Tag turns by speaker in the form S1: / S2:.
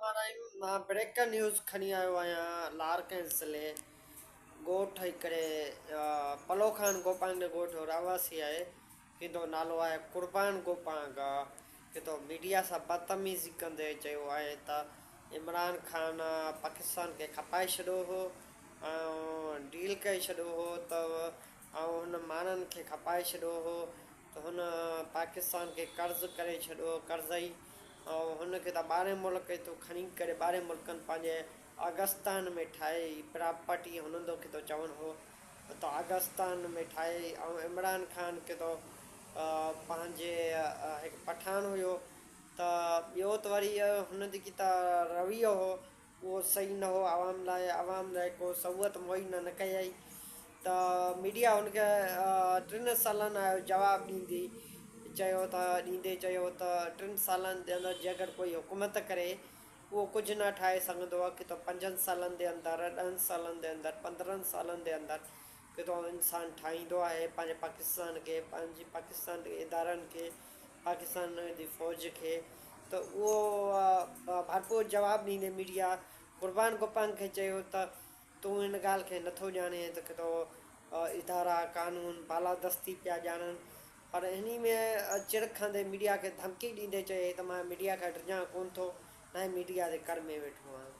S1: الرحيم مان breaking news کڻي آيو آهيان لاڙڪاڻي ضلعي ڳوٺ هڪڙي پلو خان گوپانگ جي ڳوٺ جو رهواسي آهي ڪنهن جو نالو آهي قربان گوپانگ ڪنهن ميڊيا سان بدتميزي ڪندي چيو آهي ته عمران خان پاڪستان کي کپائي ڇڏيو هو ۽ ڊيل ڪري ڇڏيو هو ته ۽ هن ماڻهن کي کپائي ڇڏيو هو ته هن پاڪستان کي قرض ڪري ڇڏيو قرضئي ۽ هن کي ته ٻاهرين ملڪ هتو کڻي ڪري ٻاهرين ملڪن پنهنجي آگستان ۾ ٺاهي پراپرٽي هنن تو کي تو چوڻ هو ته آگستان ۾ ٺاهي ۽ عمران خان کي تو پنهنجي هڪ پٺاڻ هيو ته ٻيو ته وري هن جيڪي ته رويو هو اهو صحيح نه هو عوام لاء عوام لاء ڪو سهولت مهيا نه ڪيائين ته ميڊيا هن کي ٽن سالن آيو جواب ڏيندي چيو ته ڏيندي چيو ته ٽن سالن جي اندر جيڪر ڪوئي حڪومت ڪري اهو ڪجهه نه ٺاهي سگهندو آهي ڪٿو پنجن سالن جي اندر ڏهن سالن جي اندر پندرهن سالن جي اندر ڪٿو انسان ٺاهيندو آهي پنهنجي پاڪستان کي پنهنجي پاڪستان جي ادارن کي پاڪستان جي فوج کي ته اهو ڀرپور جواب ڏيندي ميڊيا قربان گوپانگ کي چيو ته تون ان ڳالهه کي نٿو ڄاڻين ته ڪٿو ادارا قانون بالادستي پيا ڄاڻن پر انهي ۾ چڙ کاندي ميڊيا کي ڌمڪي ڏيندي چيائين ته مان ميڊيا کان ڊڄان ڪونه ٿو نه ئي ميڊيا جي ڪر ۾ ويٺو آهيان.